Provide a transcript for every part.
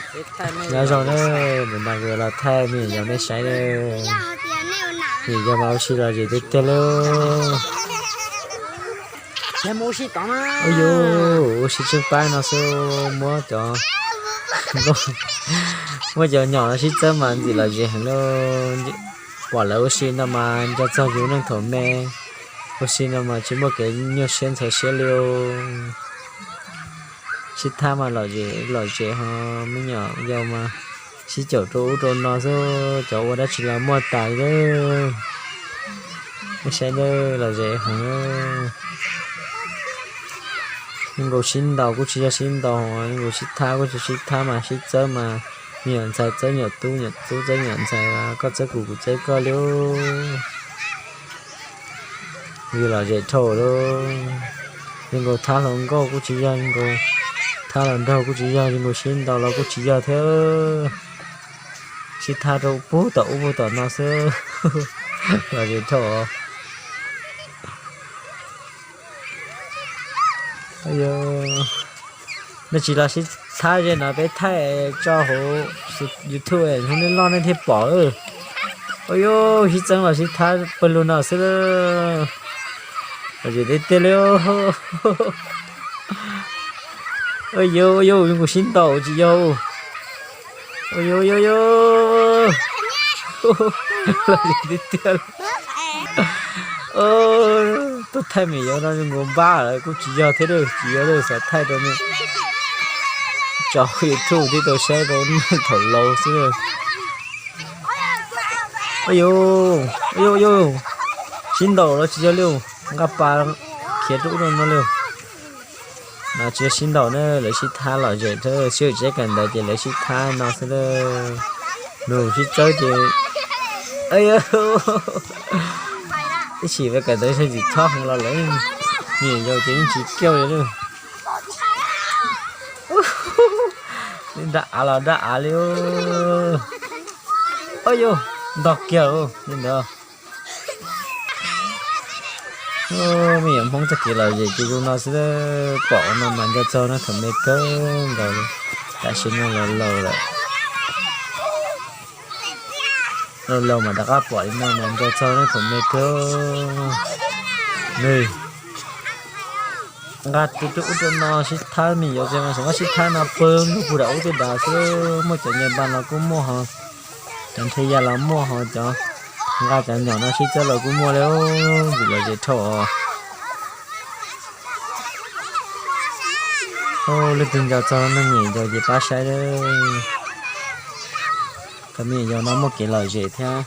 Nyob zoo na, mus mas yuav los thaij me nyuam yaus nej saib na. Me nyuam yaus mas ua si lom zem tiag tiag li. Ua yus ua si tseej pab no xwb, muab cov, muab cov nyom no sib txawb mas ntxim lom zem heev li. Pom lawv ua si no mas nco txog yus neej thaum me, ua si no mas tsis muaj kev nyuaj siab ntxhov siab li. Sib thab mas lom zem lom zem ho, me nyuam yaus mas sib caum rau ub rau no xwb, cov ua dab tsi los muaj tas li. Nej saib na, lom zem heev. Zoo nkaus sib ntaus kuj tsis yog sib ntaus, zoo nkaus sib thab kuj tsis sib thab mas sib txawb mas, me nyuam ntxhais txawb nyuam tub, nyuam tub txawb me nyuam ntxhais, koj txawb kuv, kuv txawb koj li. Yus lom zem dhau lawm. Zoo nkaus thab hluas nkauj kuj tsis yog, zoo nkaus thab hluas nraug kuj tsis yog, zoo nkaus sib ntaus los kuj tsis yog thiab. Sib thab rau puag tom ub puag tom no xwb. Lom zem dhau. Nej tsis los sib thab ze no peb thaij tso hauv YouTube hnub nej loj nej thiaj pom. Ua yus sib txeeb los sib thab pawg lug no xwb. Lom zem tiag tiag li. Ua yus, ua yus, zoo nkaus sib ntaus tsis yog. Ua yus, ua yus, ua yus. Lom zem tiag tiag li. Tuaj thaij me nyuam yaus no zoo nkaus npab lawm kuj tsis yog thiab, tsis yog li xav thaij rau nej tso YouTube thiab tau saib rau nej thaum laus xwb. Ua yus, ua yus, ua yus, sib ntaus los tsis yog li, nqa pas khiav rau ub rau no li. No tsis yog sib ntaus na, lawv sib thab lom zem thiab, sib hwm tsev kawm ntawv ces lawv sib thab no xwb. Nws sib txawb ces, ib sim peb kawm ntawv tsis txhob heev los lawv, me nyuam yaus ces yeej tsis kiaj li. Nrab av los nrab av li. Ua yus, ntog kiag li ntawd. Me nyuam Hmoob txoj kev lom zem ces zoo no xwb, pom no mas nco txog na, thaum me kawg nkaus li, tam sim no los laus lawm. Laus laus mas rov qab pom li no mas nco txog na, thaum me kawg. Nws nqa tus rau ub rau no sib thab, me nyuam yaus ces mas xav muab sib thab no pw lug puag nram ub tej dav xwb, muaj cov nce npas los kuj muaj ho, cov nrhe ya los muaj ho, cov nqa cov nyom no sib txawb los kuj muaj li. Ntxim lom zem dhau os. Leej twg nco txog neeg me nyuam yaus ces pab saib. Cov me nyuam yaus no muaj kev lom zem thiab,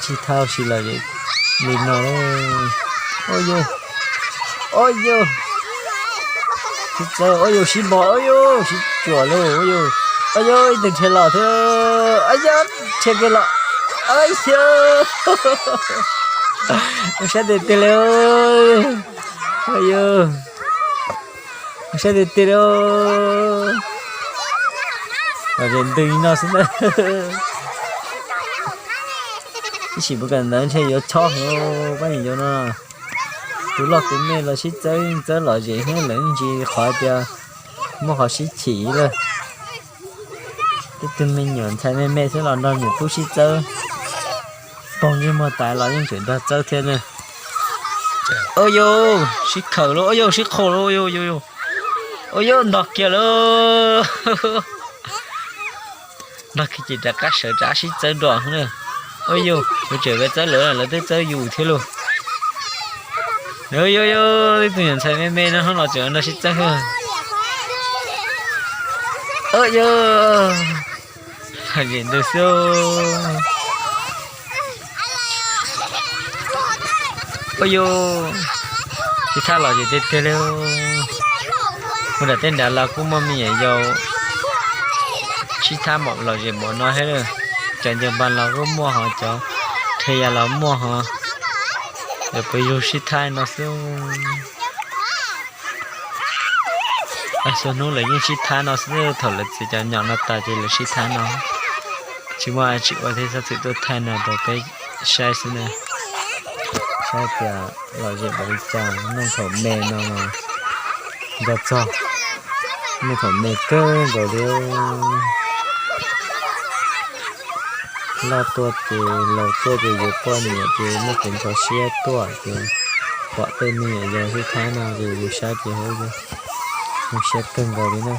sib thab ua si lom zem li no. Ua yus, ua yus, sib txawb, ua yus sib npo, ua yus sib cuam lauj, ua yus, ua yus ib tug nrhe los thiab, ua yus nrhe kiag los, ua yus, ua saib tiag tiag li, ua yus, ua saib tiag tiag li. Lom zem ntws li no xwb na. Ib sim puas kam ntawd ntshe yuav chob heev pab me nyuam yaus no. Tus loj tus me los sib txawb txawb lom zem thiab, lawv yeej tsis qhov tias muaj qhov sib chim lawm. Tib tug me nyuam ntxhais me me xwb los nrog nyuam tub sib txawb, pog ntsej muag tas los yeej tseem nrog txawb thiab na. Ua yus sib khawm lauj, ua yus sib qhua lauj, ua yus, ua yus ntog kiag lauj. Nrog kiag ces rov qab sawv rov qab sib txawb nrog na. Ua yus, yus tseem txawb lawv, lawv twb txawb yus thiab lauj. Yus, yus, yus, ib tug nyuam ntxhais me me no hnub no tseem nrog sib txawb. Ua yus, lom zem ntws xwb. Ua yus, sib thab lom zem tiag tiag li. Mus nram tej nrad los kuj muaj me nyuam yaus sib thab npaum lom zem npaum no thiab. Cov ncaws npas los kuj muaj ho, cov nrhe ya los muaj ho. Lawv pawg lug sib thab no xwb. Txhua hnub lawv yeej sib thab no xwb, thaum lawv txiav cov nyom no tas ces lawv sib thab no. Tsis muaj dab tsi ua thiab, txhob txwm tuaj thaij no rau peb saib xwb na. Saib tias lom zem npaum li cas, neeg thaum me no nco txog. Me thaum me kawg nkaus li. Loj tuaj ces laus tuaj ces yuav poj niam ces muaj kev nkag siab tuaj ces pom tej me nyuam yaus sib thab no ces yus saib ces ua siab kawg nkaus li na.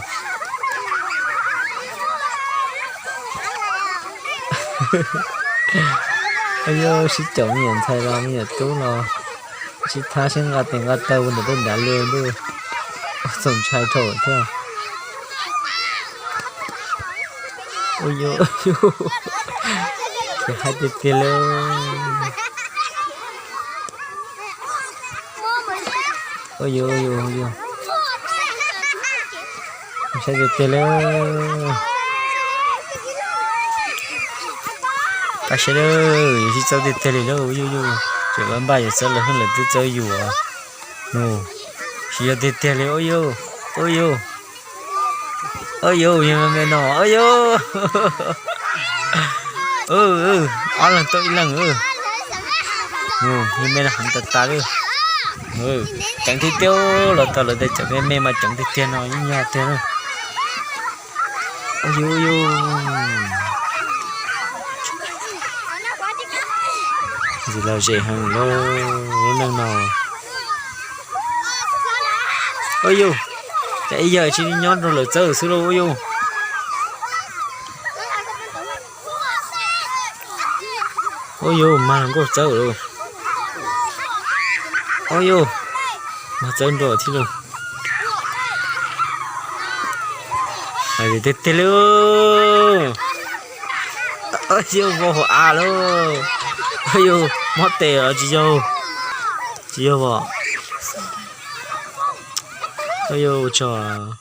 Yog sib caum me nyuam ntxhais los me nyuam tub los sib thab sib nqa tes nqa taw ua ntawm tej nrad li ntuj, txaus ntshai dhau thiab. Ua yus, yus, ces hais tiag tiag li. Ua yus, ua yus, ua yus, saib tiag tiag li. Pab saib lawm, yus sib txawb tiag tiag li lawm, ua yus, yus, tseem npaj yuav txawb lawv, lawv twb txawb yus. Nus, tsis yog tiag tiag li, ua yus, ua yus, ua yus, yog me no, ua yus. Ob leeg tau ib leeg. Yog me no heev tas tas li. Ceev tiag tiag, los tau lawv tej cov me me mas ceev tiag tiag no, yeej yog tiag na. Ua yus, ua yus, ntxim lom zem heev lub, lub neej no. Ua yus, cas ib yawg tsis nyob rau lawv txawb xwb lauj, ua yus. Ua yus, mag hluas nkauj txawb lauj. Ua yus, mag txawb nrua thiab lauj. Hais tiag tiag li. Ua yus, vau hauv av lauj. Ua yus, mob tes los tsis yog, tsis yog os. Ua yus, ua tsaug.